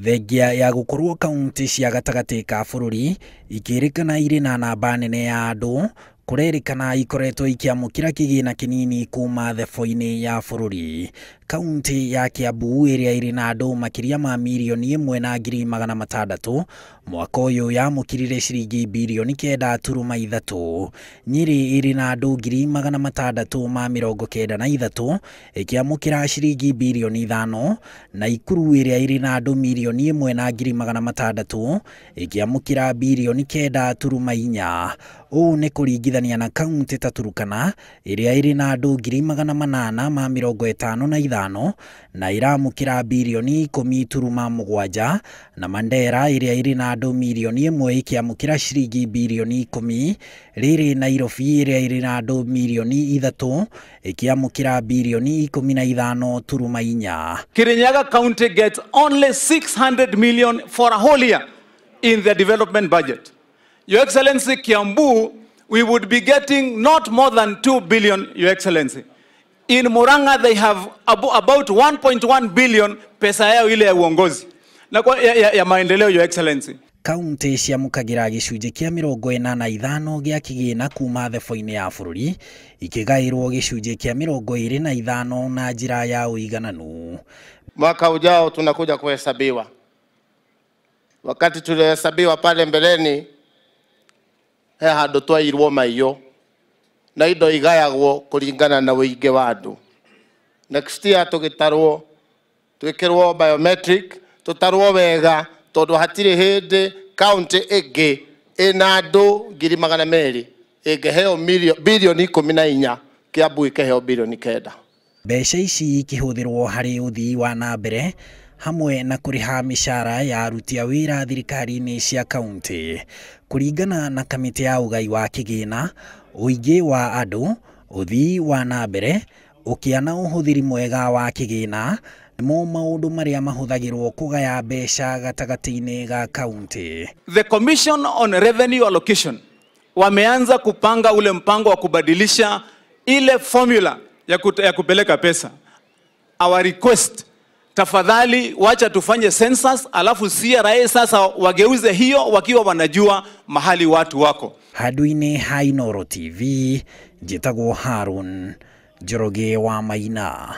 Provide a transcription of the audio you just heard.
Thengia ya gũkorwo kaunti cia gatagatĩ ka bũrũri ikĩrĩkana irĩ na namba nene ya andũ, kũrerĩkana ikoretwo ikĩamũkĩra kĩgĩna kĩnini kuma thebo-inĩ ya bũrũri. Kaunti ya Kiambu ĩrĩa ĩrĩ na andũ makĩria ma 1,600,000 mwaka ũyũ yamũkĩrire ciringi 9.3 birioni. Nyĩrĩ ĩrĩ na andũ 693,000 ĩkĩamũkĩra ciringi 5 birioni, Naikuru ĩrĩa ĩrĩ na andũ 1,600,000 ĩkĩamũkĩra 9.4 birioni. Ũũ nĩ kũringithania na kaunti ta Turkana ĩrĩa ĩrĩ na andũ 855,000 na ĩramũkĩra 10.7 birioni, na Mandera ĩrĩa ĩrĩ na andũ 1 mirioni ĩkĩamũkĩra ciringi 10 birioni. Rĩrĩ Nairobi ĩrĩa ĩrĩ na andũ 3 mirioni ĩkĩamũkĩra 15.4 birioni. Kirinyaga County gets only 600 million for a whole year in their development budget. Your Excellency, Kiambu, we would be getting not more than 2 billion, Your Excellency. In Murang'a, they have about 1.1 billion pesa yao ile ya uongozi na kwa, ya maendeleo, Your Excellency. Kaunti ciamũkagĩra gĩcunjĩ kĩa 45 gĩa kĩgĩna kuma thebo-inĩ ya bũrũri, ikĩgaĩrwo gĩcunjĩ kĩa 25 na njĩra ya ũigananu. Mwaka ujao tunakuja kuhesabiwa. Wakati tulihesabiwa pale mbeleni, he handũ twairwo maiyo na indo igayagwo kũringana na ũingĩ wa andũ. Next year tũgĩtarwo, twĩkĩrwo biometric, tũtarwo wega, tondũ hatirĩ hĩndĩ county ĩngĩ ĩna andũ 200,000 ĩngĩheo 14 birioni, Kiambu ĩkĩheo 9 birioni. Mbeca ici ikĩhũthĩrwo harĩ ũthii wa na mbere hamwe na kũrĩha mĩcara ya aruti a wĩra thirikari-inĩ cia kaunti. Kũringana na kamĩtĩ ya ũgai wa kĩgĩna, ũingĩ wa andũ, ũthii wa na mbere, ũkĩa na ũhũthĩri mwega wa kĩgĩna nĩmo maũndũ marĩa mahũthagĩrwo kũgaya mbeca gatagatĩ-inĩ ga kaunti. The Commission on Revenue Allocation wameanza kupanga ule mpango wa kubadilisha ile formula ya kupeleka pesa. Our request, tafadhali wacha tufanye census, alafu CRA sasa wageuze hiyo wakiwa wanajua mahali watu wako. Handũ-inĩ ha Inooro TV, njĩtagwo Harun Njoroge wa Maina.